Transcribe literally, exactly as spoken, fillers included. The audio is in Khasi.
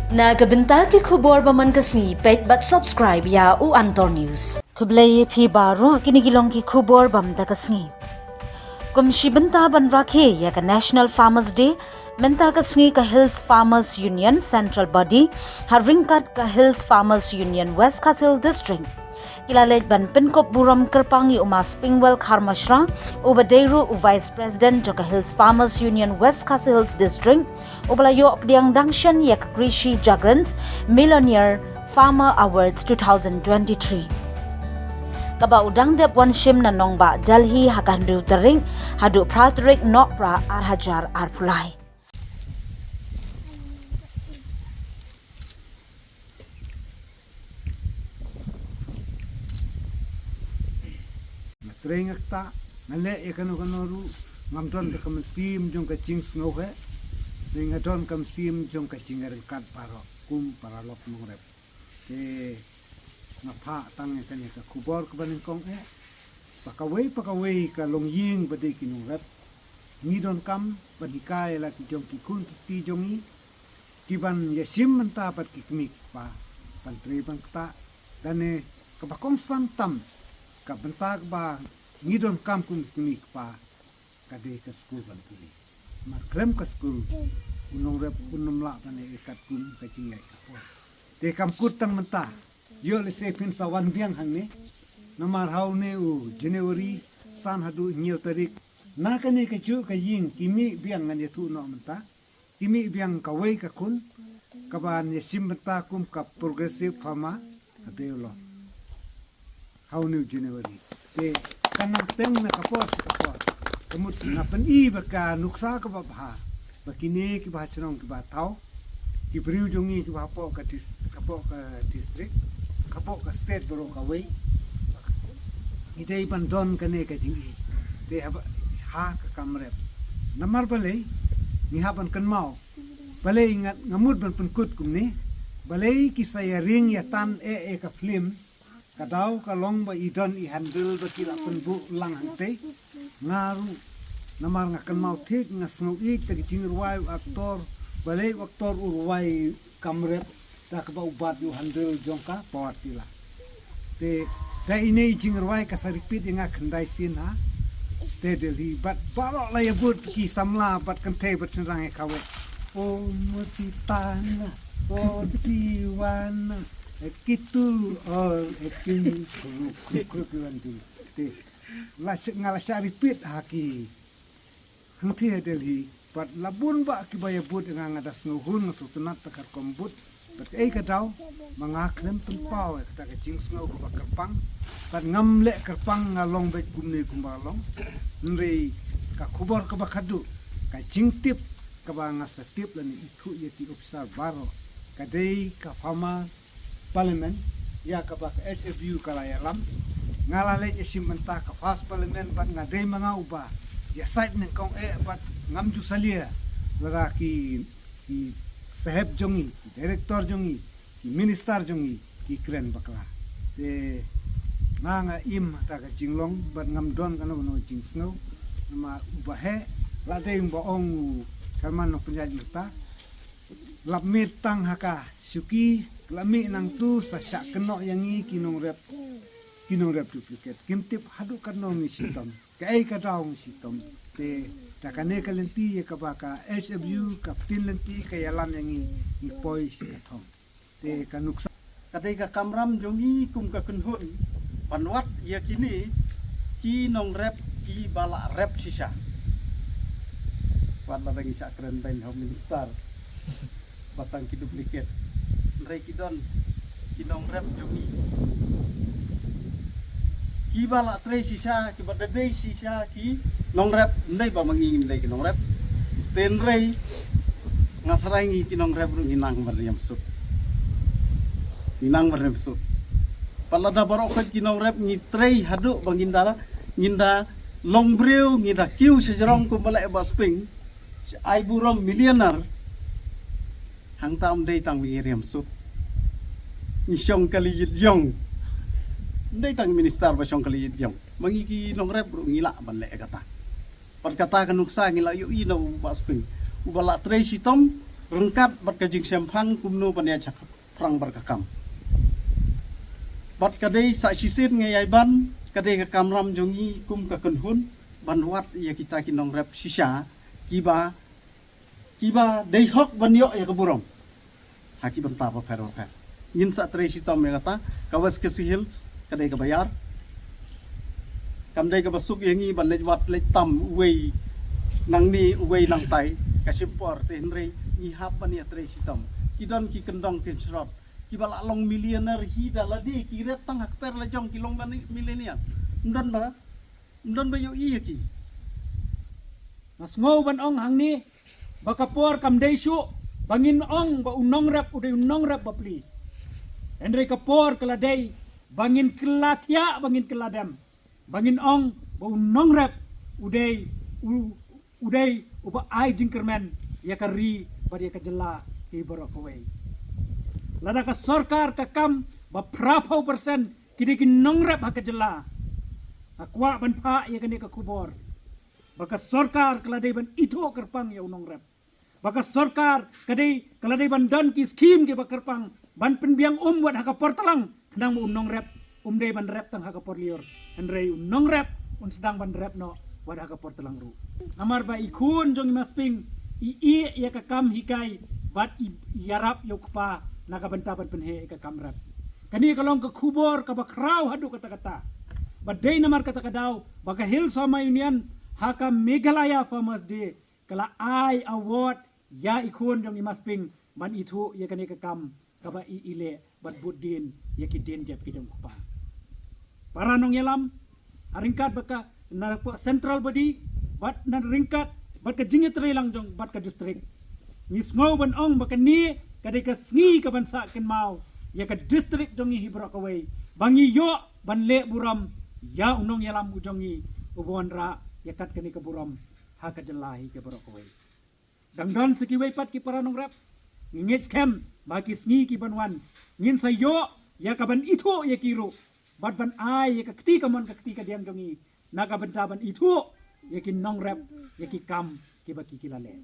Na ka bynta ki khubor ba man ka sngi, peit bad subscribe ïa u Antor News. Khublei ïa phi baroh, kine ki long ki khubor ba mynta ka sngi. Kum shi bynta ban rakhe ïa ka National Farmers Day, mynta ka sngi ka Hills Farmers Union Central Body ha ryngkat ka Hills Farmers Union West Khasi Hills District ki la leit ban pynkup burom kyrpang ïa u Ma Springwell Kharmashra, uba dei ruh u Vice President jong ka Hills Farmers Union West Khasi Hills District, uba la ïoh pdiang dang shen ïa ka Krishi Jagran Millionaire Farmer Awards two thousand twenty-three, kaba u dang dep wan shim na nongbah Delhi ha ka hynriew tarik haduh phra tarik Nohprah ar hajar arphew lai. Nga trei nga ktah, nga leh ïa kano kano ruh, ngam don ka mynsiem jong ka jingsngewheh, te nga don ka mynsiem jong ka jingïaryngkat baroh kum paralok nongrep. Te nga phah tang ïa kane ka khubor kaba nyngkong eh, ba kawei pa kawei ka longïing ba dei ki nongrep, ngi donkam ban hikai ïa la ki jong ki khun ki kti jong ngi, ki ban ïashim bynta bad ki kmie ki kpa, ban trei ban ktah. Lane kaba kongsan tam, ka bynta kaba ngi donkam kum ki kmie ki kpa, ka dei ka skul ban pule. Namar khlem ka skul, u nongrep un ym lah ban ïa katkum ka jingïaid ka por. Te kam kut tang mynta, ïoh lehse phin sa wan biang hangne. Namar ha une u January san haduh hynñiew tarik, na kane kajuh ka ïing ki mih biang, ngan ïathuh noh mynta. Ki mih biang kawei ka khun kaban ïashim bynta kum ka progressive farmer ha Bangalore ha une u January. Te kan nang teng na ka por sha ka por. Ka mut nga pyni ba ka nuksa kaba bha, ba kine kiba ha shnong kiba thaw, ki briew jong ngi kiba hapoh ka dis-, hapoh ka district, hapoh ka state baroh kawei, ngi dei ban don kane ka jingïeit. Te haba ha ka kam rep. Namar balei ngi hap ban kynmaw, balei nga, nga mut ban pynkut kumne, balei ki sa ïaring ïatan eh ïa ka film, ka daw ka long ba i don i handle ba ki la pynbuh lang hangtei. Nga ruh, namar nga kynmaw thik, nga sngew ïeit da ka jingrwai u actor, balei u actor u rwai kam rep da kaba u bat ïa u handle jong ka power tiller. Te da ine i jingrwai ka sa repeat ïa nga khyndai sien ha te Delhi, bad baroh la ïa bud ki samla bad kynthei bad shynrang ïa kawei. O mutitana, o diwana, e kitu, o e kini, kru, kru, kru, kru, kru. Te la sh-, nga la shah repeat ha ki hangtei ha Delhi, bad la bun bah kiba ïa bud ïa nga, nga da sngewhun, nga sngewtynnat da ka rukom bud. Bad kaei ka daw ba nga khlem pynpaw ïa kata ka jingsngew kaba kyrpang, bad ngam leh kyrpang, nga long beit kumne kumba long. Hynrei ka khubor kaba khadduh, ka jingtip kaba nga sa tip lane ithuh ïa ki ophisar baroh, ka dei ka farmer parliament, ïa kaba ka S F U ka la ïalam. Nga la leit ïashim bynta ka first parliament bad nga dei ma nga uba ïasaid nyngkong eh bad ngam ju salia lada ki, ki sahep jong ngi, ki director jong ngi, ki minister jong ngi ki kren bakla. Te nga, nga im ha kata ka jinglong bad ngam don kano kano jingsngew. Namar uba heh la dei uba ong u chairman nongpynïaid mynta, lap miet tang ha ka shuki, lap miet nangtu sa shah kynnoh ïa ngi ki nongrep, ki nongrep duplicate. Kim tip haduh katno ngi shitom, kaei ka daw ngi shitom. Te da kane ka lynti ïa kaba ka S F U, ka ktien lynti ka ïalam ïa ngi, ngi poi sha ka thong. Te ka nuksa, ka dei ka kamram jong ngi kum ka kynhun ban wad ïa kine ki nongrep kiba la rep shisha. Wat lada ngi shah kren beiñ ha u minister ba tang ki duplicate, hynrei ki don ki nongrep jong ngi kiba la trei shisha, kiba da dei shisha ki nongrep, ym dei ba ma ngi ngim dei ki nongrep. Te hynrei nga tharai ngi ki nongrep ruh ngi nang ban riam sut. Ngi nang ban riam sut. Pat lada baroh khoit ki nongrep ngi trei haduh ba ngin da, ngin da long briew, ngin da kiew shajrong kumba leh Bah Spring, ai burom millionaire. Hangta ym dei tang ba ngi riam sut, ngi shong kali ïit ïong. Ym dei tang minister ba shong kali ïit ïong, ma ngi ki nongrep ruh ngi lah ban leh kata. Pat kata ka nuksa ngi la ïohi na u Bah Spring, uba la trei shitom, Ryngkat bad ka jingshemphang kumno ban ïaid shaphrang bad ka kam. Bad ka dei sa shisien nga ïai ban, ka dei ka kamram jong ngi kum ka kynhun ban wad ïa kita ki nongrep shisha kiba, kiba dei hok ban ïoh ïa ka burom ha ki bynta bapher bapher. Ngin sa trei shitom ïa kata, ka West Khasi Hills ka dei kaba ïar. Kam dei kaba suk ïa ngi ban leit wad leit tam uwei nangne uwei nangtai, ka shim por te hynrei ngi hap ban ïa trei shitom. Ki don ki kyndong kynshrot kiba la long millionaire hi da lade, ki ret tang ha kper la jong ki long ban millionaire. Ym don ba, ym don ba ïohi ïa ki. Nga sngew ban ong hangne ba ka por kam dei shuh ba ngin ong ba u nongrep u dei u nongrep bapli. Hynrei ka por ka la dei ba ngin kylla thiah, ba ngin kylla dem, ba ngin ong ba u nongrep u dei u, u dei uba ai jingkyrmen ïa ka ri bad ïa ka jylla hi baroh kawei. Lada ka sorkar ka kam ba phra phew percent ki dei ki nongrep ha ka jylla, nga kwah ban phah ïa kane ka khubor ba ka sorkar ka la dei ban ithuh kyrpang ïa u nongrep. Ba ka sorkar ka dei, ka la dei ban don ki skim kiba kyrpang ban pynbiang um wat ha ka por tlang, khnang ba u nongrep um dei ban rep tang ha ka por lyiur, hynrei u nongrep un sdang ban rep noh wat ha ka por tlang ruh. Namar ba i khun jong i Masping i ïeh ïa ka kam hikai bad i ïarap ïa u kpa na ka bynta ban pynheh ïa ka kam rep. Kane ka long ka khubor kaba khraw haduh katta katta. Ba dei namar kata ka daw ba ka Hill Farmer Union ha ka Meghalaya Farmers Day ka la ai award ïa i khun jong i Masping ban ithuh ïa kane ka kam kaba i, i leh bad bud dien ïa ki dien jep ki jong u kpa. Para nongïalam, ha ryngkat bad ka, na ka central body bad na ryngkat bad ka jingïatreilang jong bad ka district, ngi sngew ban ong ba kane ka dei ka sngi kaban sah kynmaw ïa ka district jong ngi hi baroh kawei, ba ngi ïoh ban leh burom ïa u nongïalam u jong ngi uba wanrah ïa kat kane ka burom ha ka jylla hi ka baroh kawei. Dang don sa kiwei pat ki para nongrep. Ngi ngeit skhem ba ki sngi kiban wan ngin sa ïoh ïa kaban ithuh ïa ki ruh bad ban ai ïa ka kti kamon ka kti kadiang jong ngi na ka bynta ban ithuh ïa ki nongrep ïa ki kam kiba ki, ki la leh.